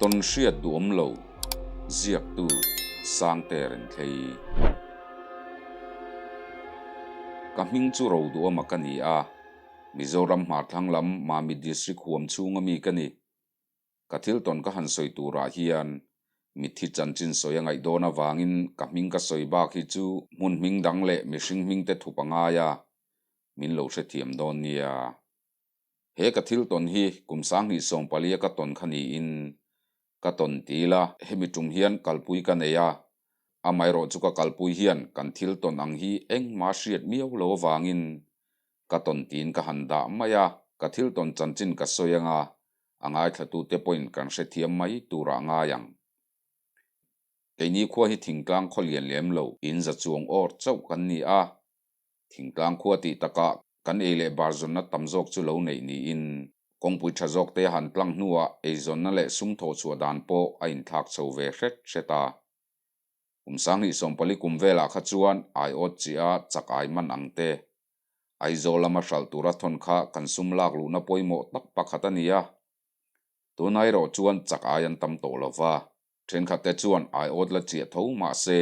Tawn hriat duhawm lo, ziaktu Sangte Renthlei. Ka hming chu Roduhawma ka ni a, Mizoram hmarthlang lam Mamit District huam chhunga mi ka ni. Ka thil tawn ka han sawi turah hian mitthi chanchin sawi a ngaih dawn avangin ka hming ka sawi bak hi chu hmun hming dang leh mihring hming te thup a ngai a, min lo hrethiam dawn nia. He ka thil tawn hi kum 2014 a ka tawn kha niin ka tawn ti ila hemi tum hian kalpui ka nei a, amaherawh chu ka kalpui hian kan thil tawn ang hi engmah hriat miau lo avangin ka tawn tiin ka han dah mai a, ka thil tawn chanchin ka sawi anga a ngaithlatute pawhin kan hrethiam mai turah ngai ang. Keini khua hi thingtlang khaw lian lem lo in za chuang awr chauh kan ni a, thingtlang khua tih takah kan ei leh bar zawnna tam zawk chu lo neih niin kawngpui tha zawk te han tlang hnuah eizawnna leh sum thawh chhuah dan pawh a inthlak chho ve hret hret a. Kum 2040 kum velah kha chuan aiawt chiah a chak ai man ang te, Aizawl lama hralh tura thawn kha kan sum lak luhna pawimawh tak pakhat a ni a. Tunah erawh chuan chak ai an tam tawh lo va, thenkhatte chuan aiawt la chiah tho mah se,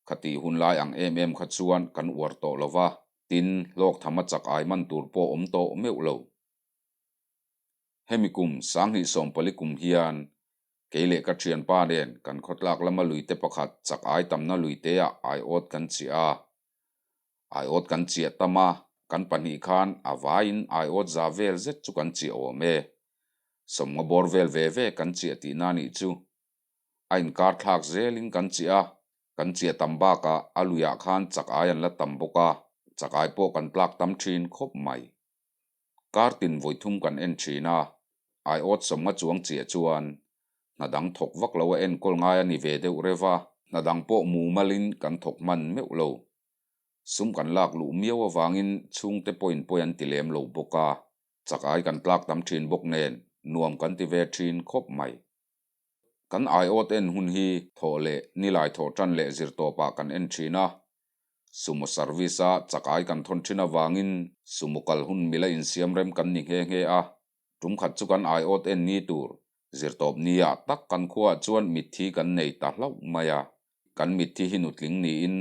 khatih hun lai ang em em kha chuan kan uar tawh lo va, tin, hlawk tham a chak ai man tur pawh awm tawh meuh lo. Hemi kum 2040 kum hian kei leh ka thianpa nen kan khawtlak lama luite pakhat chak ai tamna luiteah aiawt kan chiah a. Aiawt kan chiah tam a, kan pahnih khan a vaiin aiawt za vel zet chu kan chiah awm e. Sawmnga bawr vel ve ve kan chiah tihna nih chu. A inkar thlak zelin kan chiah a, kan chiah tam bakah a luiah khan chak ai an la tam bawk a, chak ai pawh kan tlak tam thin khawp mai. Kar tin vawi thum kan en thin a, aiawt sawmnga chuang chiah chuan hna dang thawk vak lo a enkawl ngai a ni ve deuh reuh a, hna dang pawh mumalin kan thawk hman meuh lo. Sum kan lak luh miau avangin chhungte pawhin pawi an ti lem lo bawk a, chak ai kan tlak tam thin bawk nen nuam kan ti ve thin khawp mai. Kan aiawt en hun hi thawh leh nilai thawh tan leh zirtawpah kan en thin a, Sumo service a chak ai kan thawn thin avangin sumo kal hun mila insiam rem kan ni nghe nghe a, tum khat chu kan aiawt en ni tur zirtawp nia tak kan khuaah chuan mitthi kan nei ta hlauh mai a, kan mitthi hi nutling niin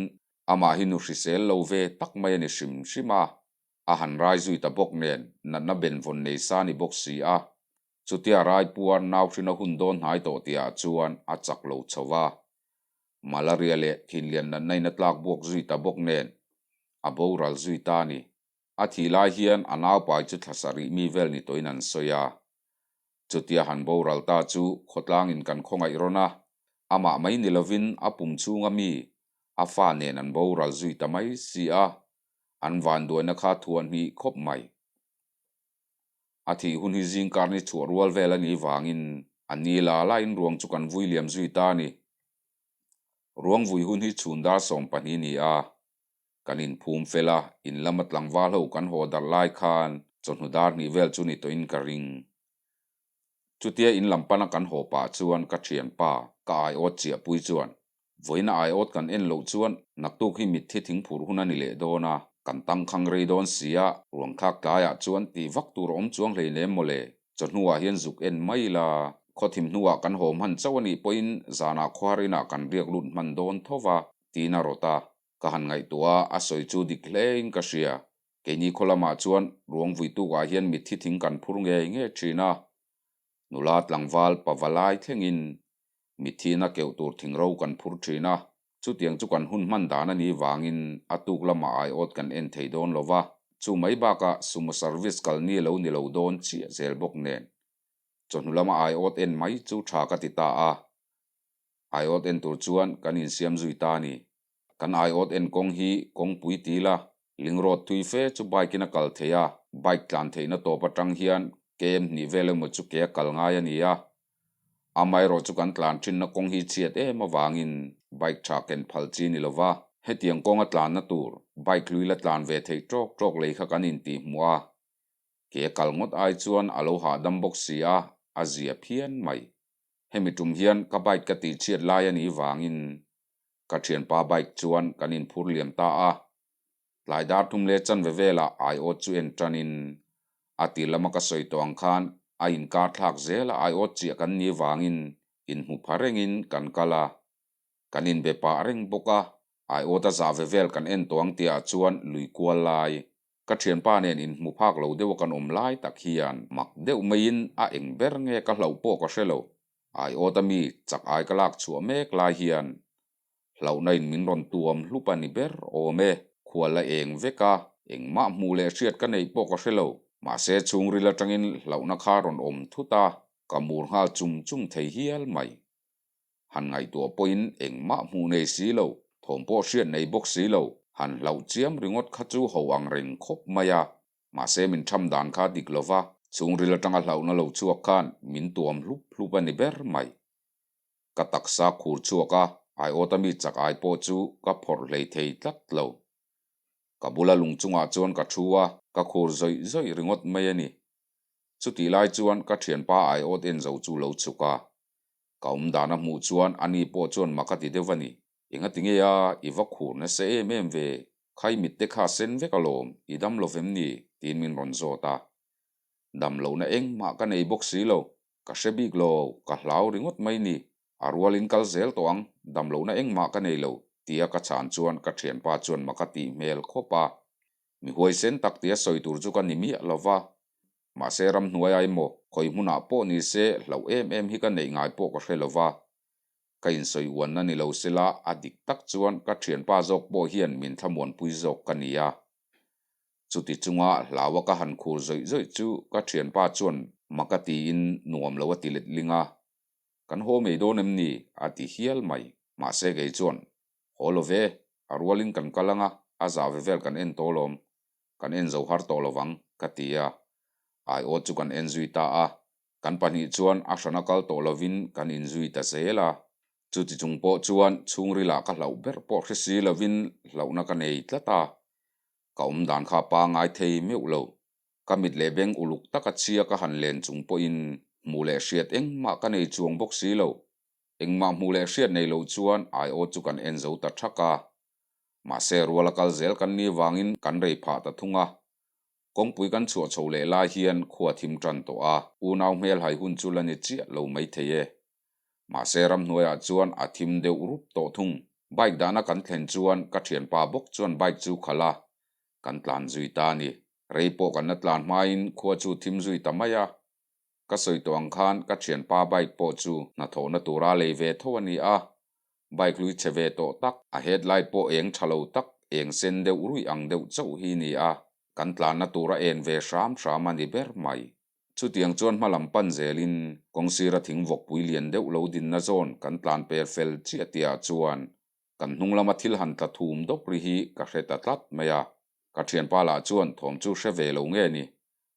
amah hi nu hrisel lo ve tak mai a ni hrim hrim a, a han rai zui ta bawk nen natna benvawn nei sa ni bawk si a, chutia raipuar nauhrina hun dawn hnai tawh tihah chuan a chak lo chho va. Malaria leh thinlian natna in a tlak buak zui ta bawk nen a boral zui ta a ni. A thih lai hian a naupai chu thla sarih mi vel ni tawhin an sawi a. Chutia han boral ta chu khawtlangin kan khawngaih rawn a, amah mai ni lovin a pum chhunga mi a fa nen an boral zui ta mai si a, an vanduaina kha thuah hnih khawp mai. A thih hun hi zingkar ni chhuah rual vel a nih vangin a ni la laiin ruang chu kan vui liam zui ta a ni. Ruang vui hun hi chhun dar 12 ni a, kan inphum fel a, in lama tlangval ho kan haw darh lai khan chawhnu dar hnih vel chu ni tawhin ka ring. Chutia in lam pana kan haw pah chuan ka thianpa ka aiawt chiahpui chuan Vawiina aiawt kan en loh chuan naktuk hi mitthi thingphur hun a ni leh dawn a, kan tangkhang rei dawn si a, ruangthlak tlaiah chuan tih vak tur a awm chuang hleinem mawle. Chawhnuah hian zuk en mai ila, khawthim hnuah kan haw hman chauh a nih pawhin zanah khawhar inah kan riak lut hman dawn tho va, tiin a rawt a. Ka han ngaihtuah a, a sawi chu dik hlein ka hria. Keini khaw lamah chuan ruang vuitukah hian mitthi thing kan phur ngei ngei thin a, nula tlangval pavalai thlengin mithiina keuh tur thingro kan phur thin a, chutiang chu kan hun hman dan a nih vangin a tuk lamah aiawt kan en thei dawn lo va, chu mai bakah sumo service kal ni lo ni lo dawn chiah zel bawk nen chawhnu lama aiawt en mai chu tha ka ti ta a, aiawt en tur chuan kan insiam zui ta a ni. Kan aiawt en kawng hi kawngpui ti la, ling road thui fe chu bike in a kal thei a, bike tlan theihna tawp atang hian KM hnih vel emaw chu ke a kal ngai a ni a. Amaherawh chu kan tlan thinna kawng hi chhiat em avangin bike tha ken phal chi ni lova, hetiang kawnga tlanna tur bike hlui la tlan ve theih tawk tawk lei kha kan intihhmuh a, ke a kal ngawt ai chuan a lo hahdam bawk si a, a zia phian mai. Hemi tum hian ka bike ka tihchhiat lai a nih vangin Ka thianpa bike chuan kan inphur liam ta a, tlai dar thum leh chanve velah aiawt chu en tanin a tir lama ka sawi tawh ang khan A inkar thlak zela aiawt chiah kan nih vangin inhmu pha rengin kan kal a. Kan inbe pah reng bawk a, aiawt a zah ve vel kan en tawh ang tihah chuan lui kual lai, ka thianpa nen inhmu phak lo deuha kan awm lai tak hian mak deuh maiin a eng ber nge ka hlauh pawh ka hre lo. Aiawt a mi chak ai ka lak chhuah mek lai hian hlauhna in min rawn tuam hlup a ni ber awm e. Khual a eng vek a, engmah hmuh leh hriat ka neih pawh ka hre lo. Mahse chhungril atangin hlauhna kha rawn awm thut a, ka mur nghal chum chum thei hial mai. Han ngaihtuah pawhin engmah hmuh nei si lo, thawm pawh hriat nei bawk si lo, han hlauh chiam ringawt kha chu ho ang reng khawp mai a. Mahse min tham dan kha dik lo va, chhungril atanga hlauhna lo chhuak khan min tuam hlup hlup a ni ber mai. Ka taksa khur chhuak a, aiawta mi chak ai pawh chu ka phawrh hlei thei tlat lo. Ka bula lung chungah chuan ka thu a, ka khur zawih zawih ringawt mai a ni. Chutih lai chuan ka thianpa aiawt en zo chu lo chhuk a. Ka awm dan a hmuh chuan ani pawh chuan mak a ti deuh a ni. Engati nge a, i va khur nasa em em ve, khai mit te kha sen vek alawm, i dam lo vem ni? tiin min rawn zawt a. Dam lohna engmah ka nei bawk si lo, Ka hre bik lo, ka hlau ringawt mai ni. A rualin kal zel tawh ang, damlohna engmah ka nei lo, tia ka chhan chuan ka thianpa chuan maka tih hmel khawp a. Mi huaisen tak tia sawi tur chu ka ni miah lo va. Mahse ramhnuai emaw, khawi hmunah pawh ni se hlauh em em hi ka neih ngai pawh ka hre lo va. Ka insawi uanna ni lo sela a dik tak chuan ka thianpa zawk pawh hian min thlamuanpui zawk ka ni a. Chuti chunga hlaua ka han khur zawih zawih chu ka thianpa chuan mak a tiin nuam lo a ti let ling a, Kan haw mai dawn em ni? a ti hial mai. Mahse kei chuan, Haw lo ve, a rualin kan kal anga a zah ve vel kan en tawh lawm, kan en zo har tawh lovang, ka ti a. Aiawt chu kan en zui ta a, kan pahnih chuan a hrana kal tawh lovin kan inzui ta zel a. Chuti chung pawh chuan chhungrilah ka hlauh ber pawh hre si lovin hlauhna ka nei tlat a, Ka awm dan kha pangai thei meuh lo. Ka mit leh beng uluk taka chhia ka han len chung pawhin hmuh leh hriat engmah ka nei chuang bawk si lo. Engmah hmuh leh hriat nei lo chuan aiaw chu kan en zo ta thak a. Mahse ruala kal zel kan ni vangin kan rei phah ta thung a. Kawngpui kan chhuah chho leh lai hian khua thim tan tawh a, unau hmel hai hun chu la ni chiah lo maithei e. Mahse ramhnuaiah chuan a thim deuh rup tawh thung. Bike dahna kan thlen chuan ka thianpa bawk chuan bike chu khalh a, kan tlan zui ta a ni. Rei pawh kan la tlan hmain khua chu thim zui ta mai a. Ka sawi tawh ang khan ka thianpa bike pawh chu hnathawhna tura lei ve tho a ni a. Bike hlui chhe ve tawh tak, a headlight pawh eng tha lo tak, eng sen deuh ruih ang deuh chauh hi ni a. Kan tlanna tura en ve hram hram a ni ber mai. Chutiang chuan hma lam pan zelin kawngsira thing vawkpui lian deuh lo dinna zawn kan tlan per fel chiah tihah chuan kan hnung lama thil han tla thum dawp ri hi ka hre ta tlat mai a. Ka thianpa lah chuan thawm chu hre ve lo nge ni?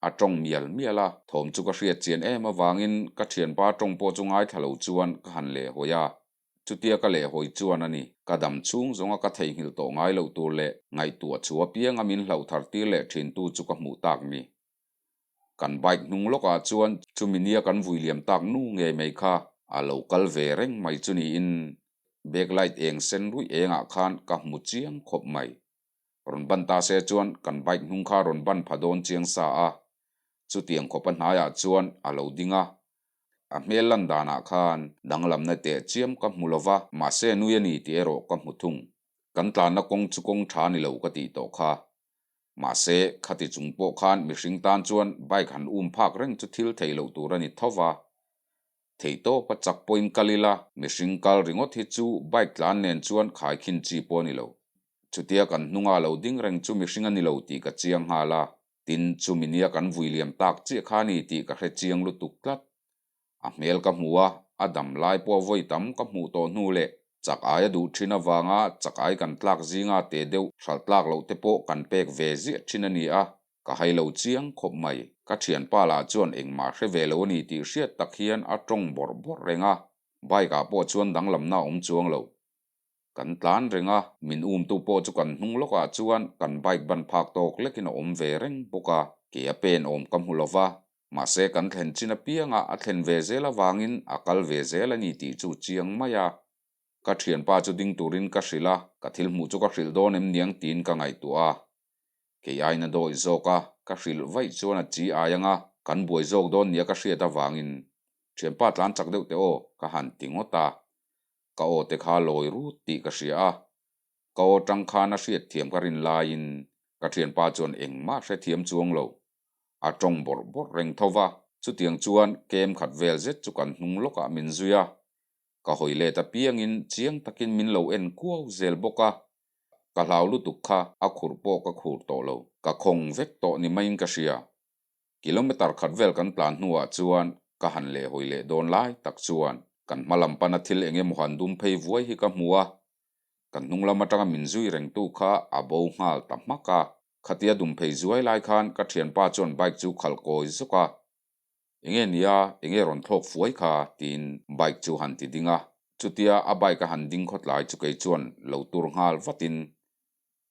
A tawng mial mial a, thawm chu ka hriat chian em avangin ka thianpa tawng pawh chu ngaithla lo chuan ka han lehhawi a. Chutia ka lehhawi chuan a ni, ka dam chhung zawnga ka theihnghilh tawh ngai loh tur leh ngaihtuah chu apianga min hlauh thar tir leh thintu chu ka hmuh tak ni. Kan bike hnung lawkah chuan chumi nia kan vui liam tak nu ngei mai kha a lo kal ve reng mai chu niin backlight eng sen ruih engah khan ka hmu chiang khawp mai. Rawn ban ta se chuan kan bike hnung kha rawn ban pha dawn chiang sa a, chutiang khawpa hnaiah chuan a lo ding a. A hmel lan danah khan danglamna teh chiam ka hmu lova, mahse nui a ni tih erawh ka hmu thung. Kan tlanna kawng chu kawng tha ni lo ka tih tawh kha. Mahse, khati chung pawh khan mihring tan chuan bike han um phak reng chu thil theih loh tur a ni tho va. Theihtawpa chak pawhin kal ila, mihring kal ringawt hi chu bike tlan nen chuan khaikhin chi pawh a ni lo. Chutia kan hnunga lo ding reng chu mihring a ni lo tih ka chiang nghal a, tin chumi nia kan vui liam tak chiah kha a ni tih ka hre chiang lutuk tlat. A hmel ka hmu a, a dam lai pawh vawi tam ka hmuh tawh hnu leh chak ai a duh thin avanga chak ai kan tlak zinga te deuh hralh tlak loh te pawh kan pek ve ziah thin a ni a, ka hai lo chiang khawp mai. Ka thianpa lah chuan engmah hre ve lo a ni tih hriat tak hian a tawng bawrh bawrh reng a, bike ah pawh chuan danglamna a awm chuang lo. Kan tlan reng a, min umtu pawh chu kan hnung lawkah chuan kan bike ban phak tawk lekin a awm ve reng bawk a, ke a pen awm ka hmu lova, mahse kan thlen chin apianga a thlen ve zel avangin a kal ve zel a ni tih chu chiang mai a. Ka thianpa chu ding turin ka hrilh a, ka thil hmuh chu ka hrilh dawn em niang tiin ka ngaihtuah a. Kei aina dawi zawk a, ka hrilh vaih chuan a chi ai ang a. kan buai zawk dawn nia ka hriat avangin Thianpa tlan chak deuh teh aw ka han ti ngawt a. Ka aw te kha lawi rut tih ka hria a, ka aw tang khan a hriatthiam ka rin laiin ka thianpa chuan engmah hrethiam chuang lo. A tawng bawrh bawrh reng tho va, chutiang chuan kem khat vel zet chu kan hnung lawkah min zui a. Ka hawi let apiangin chiang takin min lo en kuau zel bawk a, ka hlau lutuk kha a khurh pawh ka khur tawh lo. Ka khawng vek tawh ni maiin ka hria. Kilometer khat vel kan tlan hnuah chuan ka han leh hawi leh dawn lai tak chuan kan hma lam pana thil eng emaw han dum phei vuai hi ka hmu a, kan hnung lam atanga min zui rengtu kha a bo nghal ta hmak a. Khatia dum phei zuai lai khan ka thianpa chuan bike chu khalh kawi zawk a, Enge nia, enge rawn thlawk fuai kha? tiin bike chu han ti ding a. Chutia a bike a han ding khawtlai chu kei chuan lo tur nghal vatin,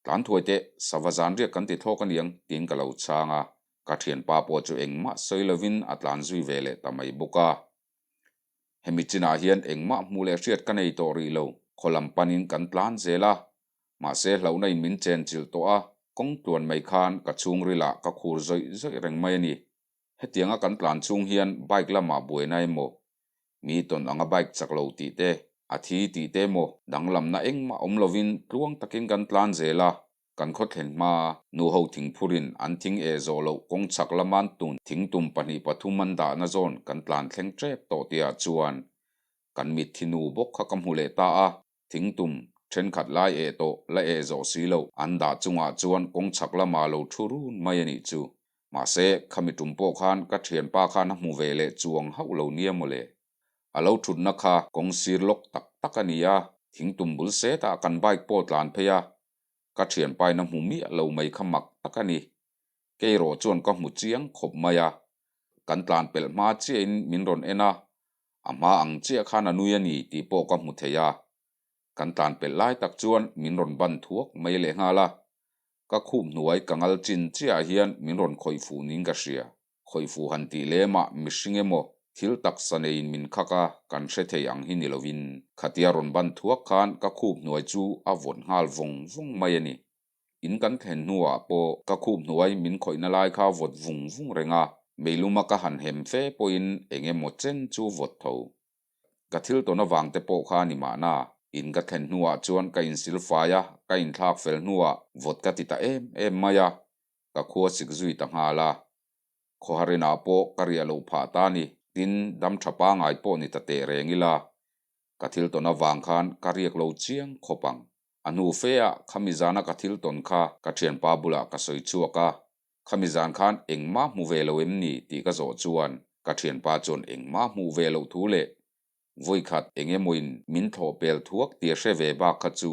Tlan thuai teh, sava zan riak kan ti thlawk aniang, tiin ka lo chhang a. Ka thianpa pawh chu engmah sawi lovin a tlan zui ve leh ta mai bawk a. Hemi chinah hian engmah hmuh leh hriat ka nei tawh rih lo, khaw lam panin kan tlan zel a. Mahse hlauhna in min chenchilh tawh a, kawng tluan mai khan ka chhungrilah ka khur zawih zawih reng mai a ni. Hetianga kan tlan chhung hian bike lamah buaina emaw, mi tawn anga bike chak lo tih te, a thi tih te emaw danglamna engmah awm lovin tluang takin kan tlan zel a, kan khaw thlen hma nuho thingphurin an thing eh zawh loh kawng chhak lama an tun thingtum pahnih pathum an dahna zawn kan tlan thleng tep tawh tihah chuan kan mitthi nu bawk kha ka hmu leh ta a. Thingtum thenkhat lai eh tawh la eh zawh si loh an dah chungah chuan kawng chhak lamah lo thu run mai a nih chu. Mahse, khami tum pawh khan ka thianpa khan a hmu ve leh chuang hauh lo nia mawle. A lo thutna kha kawng sir lawk tak tak a ni a, thingtum bul setah kan bike pawh tlan phei a, ka thianpain a hmu miah lo mai kha mak tak a ni. Kei rawh chuan ka hmu chiang khawp mai a, kan tlan pelh hma chiahin min rawn en a, a hma ang chiah khan a nui a ni tih pawh ka hmu thei a. Kan tlan pelh lai tak chuan min rawn ban thuak mai lehnghal a, ka khup hnuai ka ngal chin chiahah hian min rawn khawih fuh niin ka hria. Khawih fuh han tih lemah mihring emaw thil taksa neiin min khak a, kan hre thei ang hi ni lovin khatia rawn ban thuak khan ka khup hnuai chu a vawt nghal vawng vawng mai a ni. In kan thlen hnuah pawh ka khup hnuai min khawihna lai kha vawt vung vung reng a, meiluma ka han hem fe pawhin eng emaw chen chu vawt tho. Ka thil tawn avang te pawh kha a ni mahna. In ka thlen hnuah chuan ka insil fai a, ka inthlak fel hnuah vawt ka ti ta em em mai a, ka khua sik zui ta nghal a. Khawharinah pawh ka riah loh phah ta ni, tin dam tha pangai pawh ni ta teh reng ila, ka thil tawn avang khan ka riak lo chiang khawp ang. A hnu fe ah khami zana ka thil tawn kha ka thianpa bulah ka sawi chhuak a, khami zan khan engmah hmu ve lo em ni tih ka zawh chuan ka thianpa chuan engmah hmuh ve loh thu leh vawikhat eng emawin min thlawh pel thuak tia hre ve bak kha chu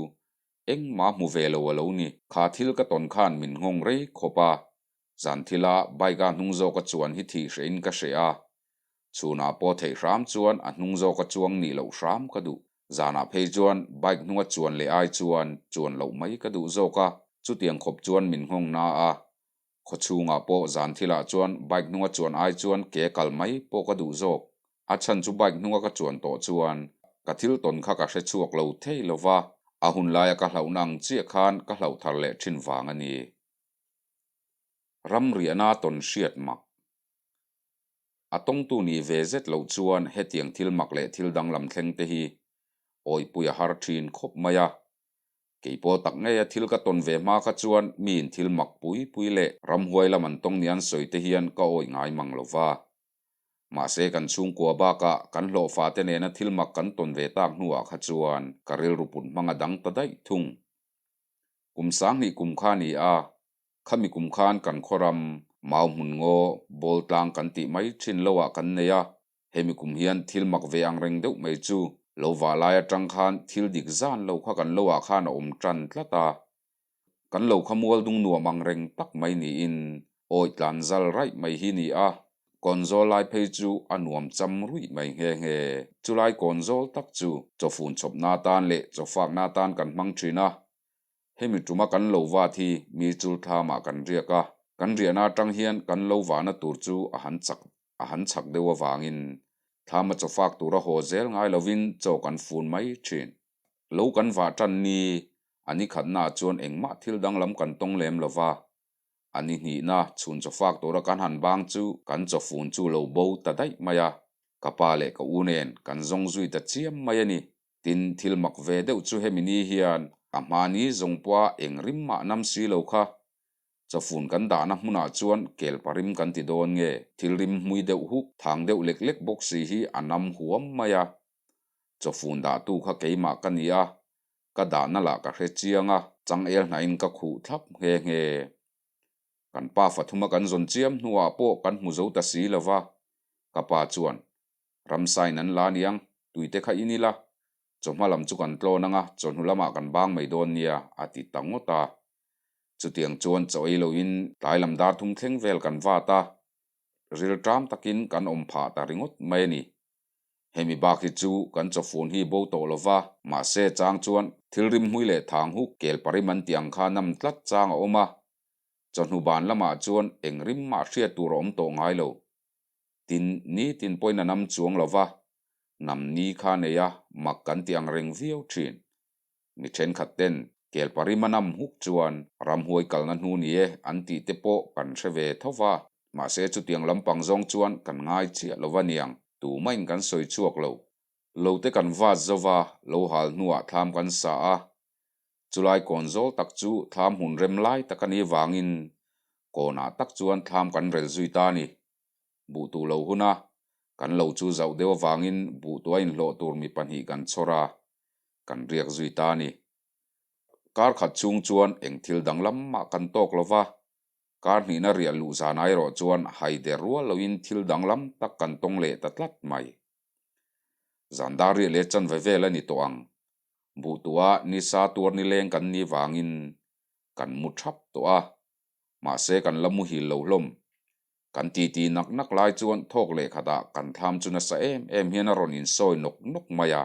engmah hmu ve lo a lo ni. Kha thil ka tawn khan min nghawng rei khawp a, Zan thila bike a hnung zawka chuan hi thih hrehin ka hreh a, chhunah pawh theih hram chuan a hnung zawka chuang nih loh hram ka duh. Zanah phei chuan bike hnunga chuan leh ai chuan chuan loh mai ka duh zawk a, chutiang khawp chuan min nghawng na a. Khaw chhungah pawh zan thilah chuan bike hnunga chuan ai chuan ke kal mai pawh ka duh zawk. A chhan chu bike hnunga ka chuan tawh chuan ka thil tawn kha ka hre chhuak lo thei lo va, a hun laia ka hlauhna ang chiah khan ka hlauh thar leh thin vang a ni. Ram riahna tawn hriat mak. A tawngtu nih ve zet loh chuan hetiang thil mak leh thil danglam thleng te hi awihpui a har thin khawp mai a. Kei pawh tak ngeia thil ka tawn ve hma kha chuan miin thil mak pui pui leh ramhuai lam an tawng ni an sawi te hian ka awih ngai mang lo va. Mahse kan chhungkua bakah kan hlawhfa te nena thil mak kan tawn ve tak hnuah kha chuan ka rilru put hmang a dang ta daih thung. Kum sanghnih kum kha a ni a, khami kum khan kan khawram mau hmun ngaw bawl tlang kan tih mai thin lo ah kan nei a, hemi kum hian thil mak ve ang reng deuh mai chu lo vah lai atang khan thil dik zan lo kha kan lo ah khan a awm tan tlat a, kan lo kha mual dung nuam ang reng tak mai niin awi tlan zal raih mai hi ni a, kawnzawl lai phei chu a nuam cham ruih mai nghe nghe. Chulai kawnzawl tak chu chawfun chhawpna atan leh chawfakna atan kan hmang thin a, hemi tuma kan lo vat hi mi chul thlamah kan riak a, kan riahna atang hian kan lo vahna tur chu a han chak a han chak deuh avangin thlama chawfak tura haw zel ngai lovin chaw kan fun mai thin. Lo kan vah tan ni a ni khatnaah chuan engmah thil danglam kan tawng lem lova. A ni hnihna chhun chawfak tura kan han bang chu kan chawfun chu lo bo ta daih mai a, ka pa leh ka u nen kan zawng zui ta chiam mai a ni. Tin, thil mak ve deuh chu hemi ni hian a hmani zawng pawha eng rim mah nam si lo kha Chawfun kan dahna hmunah chuan kelpa rim kan ti dawn nge? Thil rim hmui deuh huk, thang deuh lek lek bawk si hi a nam huam mai a. Chawfun dahtu kha keimah ka ni a, ka dahna lah ka hre chiang a, changel hnahin ka khuh thlap nghe nghe. Kan pa fathuma kan zawn chiam hnuah pawh kan hmu zo ta si lo va, ka pa chuan, Ramsain an la niang, tuite kha in ila, chawhma lam chu kan tlawn anga chawhnu lamah kan bang mai dawn nia, a ti ta ngawt a. Chutiang chuan chaw ei loin tlai lam dar thum thleng vel kan vat a, rilṭam takin kan awm phah ta ringawt mai a ni. Hemi bak hi chu kan chawfun hi bo tawh lo va, mahse chang chuan thil rimhmui leh thang huk kel parim an tih ang kha nam tlat chang a awm a, chawhnu ban lamah chuan eng rim mah hriat tur a awm tawh ngai lo. Tin, nitin pawhin a nam chuang lo va, nam ni kha nei a mak kan ti ang reng viau thin. Mi thenkhat ten Kelparim a nam huk chuan ramhuai kalna hnu ni e an tih te pawh kan hre ve tho va, mahse chutiang lampang zawng chuan kan ngai chiah lo va niang, tumahin kan sawi chhuak lo. Lo te kan vat zo va, lo hal hnuah thlam kan sa a, chulai kawn zawl tak chu thlam hmun rem lai tak a nih vangin kawnah tak chuan thlam kan rel zui ta a ni. Buh tuh lo hun a, kan lo chu zauh deuh avangin buh tuah inhlawh tur mi pahnih kan chhawr a, kan riak zui ta a ni. Kar khat chhung chuan eng thil danglam mah kan tawk lo va, kar hnihna riah luh zanah erawh chuan haider rual loin thil danglam tak kan tawng leh ta tlat mai. Zan dar riah leh chanve vel a ni tawh ang. Buh tuah nisa tuar nileng kan nih vangin kan mu thap tawh a, mahse kan la muhil lo hlawm. Kan titi nak nak lai chuan thawk leh khatah kan thlam chu nasa em em hian a rawn insawi nawk nawk mai a.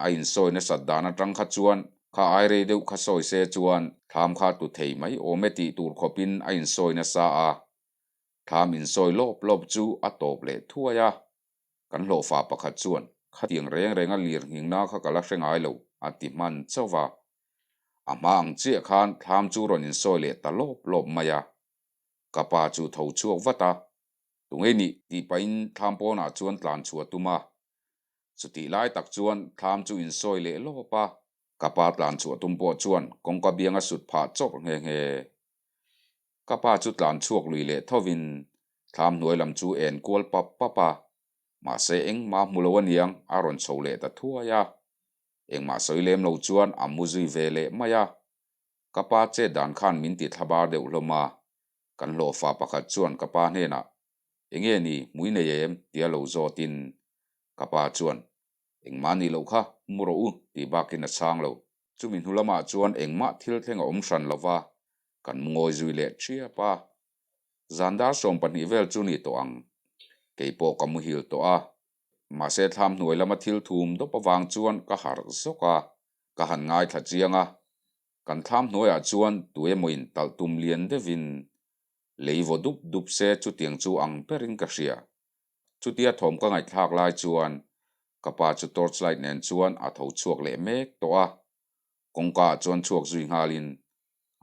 A insawi nasat dan atang kha chuan kha ai rei deuh kha sawi se chuan thlam kha tu thei mai awm e tih tur khawpin a insawi nasa a. Thlam insawi lawp lawp chu a tawp leh thuai a. Kan hlawhfa pakhat chuan khatiang reng renga lir nghingna kha ka la hre ngai lo a ti hman chauh va. A hma ang chiah khan thlam chu rawn insawi leh ta lawp lawp mai a. Ka pa chu tho chhuak vat a, Tunge nih? tih pahin thlam pawnah chuan tlan chhuah a tum a. Chutih lai tak chuan thlam chu insawi leh lawp a. Ka pa tlan chhuah tum pawh chuan kawngka biang a sut phah chawrh nghe nghe. Ka pa chu tlan chhuak lui leh thovin thlam hnuai lam chu en kual pap pap a, mahse engmah hmu lo aniang a rawn chho leh ta thuai a. Engmah sawi lem lo chuan a mu zui ve leh mai a. Ka pa chet dan khan min ti thlabar deuh hlawm a, kan hlawhfa pakhat chuan ka pa hnenah, Enge ni, hmui nei em? tia lo zawtin ka pa chuan, Engmah nih loh kha, mu rawh u, tih bakin a chhang lo. Chumi hnu lamah chuan engmah thil thleng a awm hran lo va, kan mu ngawi zui leh ṭhiap a. Zan dar 12 vel chu ni tawh ang. Kei pawh ka muhil tawh a, mahse thlam hnuai lama thil thum dawp avang chuan ka harh zawk a, ka han ngaithla chiang a, kan thlam hnuaiah chuan tu emawin talh tum lian deuhin lei vaw dup dup se chutiang chu ang berin ka hria. Chutia thawm ka ngaihthlak lai chuan ka pa chu torch light nen chuan a tho chhuak leh mek tawh a, kawngka ah chuan chhuak zui nghalin,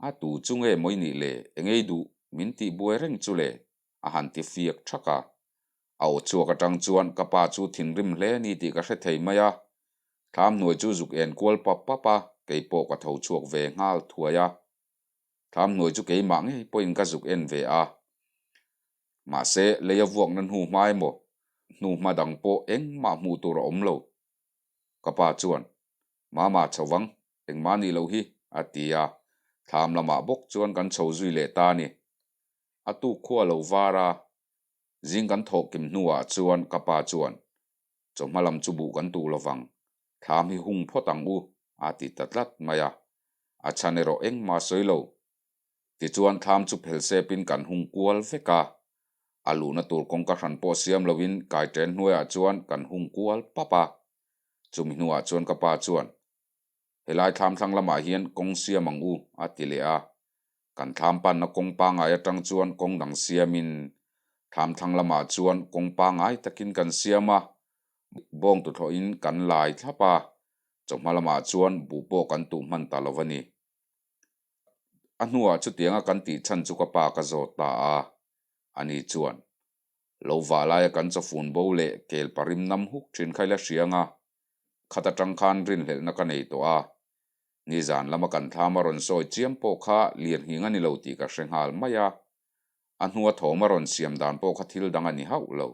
A tu chu nge mawi nih le, engei duh min tih buai reng chu le? a han ti fiak thak a. A aw chhuak atang chuan ka pa chu thinrim hle a ni tih ka hre thei mai a. Thlam hnuai chu zuk en kual pap pap a, kei pawh ka tho chhuak ve nghal thuai a. Thlam hnuai chu keimah ngei pawhin ka zuk en ve a. Mahse, lei a vuakna hnu hma emaw, hnu hma dang pawh engmah hmuh tur a awm lo. Ka pa chuan, Mama chho vang, engmah nih loh hi, a ti a. Thlam lamah bawk chuan kan chho zui leh ta a ni. A tuk khua lo var a, zing kan thawh kim hnuah chuan ka pa chuan, Chawhma lam chu buh kan tuh lovang, thlam hi hung phawt ang u, a ti ta tlat mai a. A chhan erawh engmah sawi lo. Tichuan thlam chu phel sepin kan hung kual vek a, a luhna tur kawngka hran pawh siam loin kaiṭen hnuaiah chuan kan hung kual pap a. Chumi hnuah chuan ka pa chuan, Helai thlam thlang lamah hian kawng siam ang u, a ti leh a. Kan thlam panna kawng pangngai atang chuan kawng dang siamin thlam thlang lamah chuan kawng pangngai takin kan siam a, bawng tuthlawhin kan lai thlap a, chawhma lamah chuan buh pawh kan tuh hman ta lo a ni. A hnuah chutianga kan tih chhan chu ka pa ka zawt ta a, ani chuan, Lo vah laia kan chawfun bo leh kel parim nam huk thin kha ila hriang a, khat atang khan rinhlelhna ka nei tawh a. Nizan lama kan thlam a rawn sawi chiam pawh kha lirnghing a ni lo tih ka hre nghal mai a. A hnua thawm a rawn siam dan pawh kha thil dang a ni hauh lo.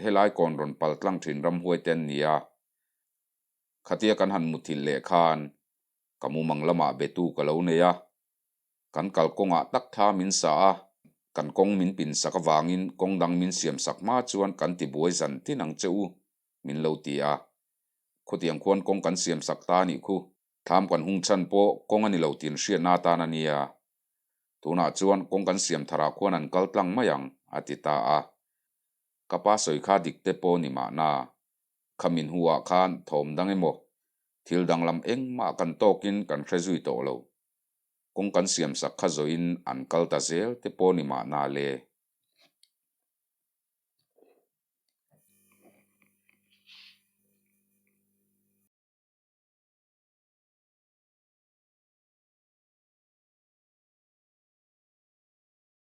Helai kawn rawn pal tlang thin ramhuai te an ni a. Khatia kan han muthilh leh khan ka mumang lamah betu ka lo nei a. Kan kalkawngah tak thla min sa a, kan kawng min pin sak avangin kawng dang min siam sak hma chuan kan ti buai zan tin ang che u, min lo ti a. Khutiang khuan kawng kan siam sak ta a nih khu. Thlam kan hung chhan pawh kawng a ni lo tin hriatna atan a nia. Tunah chuan kawng kan siam tharah khuan an kal tlang mai ang, a ti ta a. Ka pa sawi kha dik te pawh ni mahna. Khamin huah khan thawm dang emaw, thil danglam engmah kan tawkin kan hre zui tawh lo. Kawng kan siam sak kha zawhin an kal ta zel te pawh ni mahna le.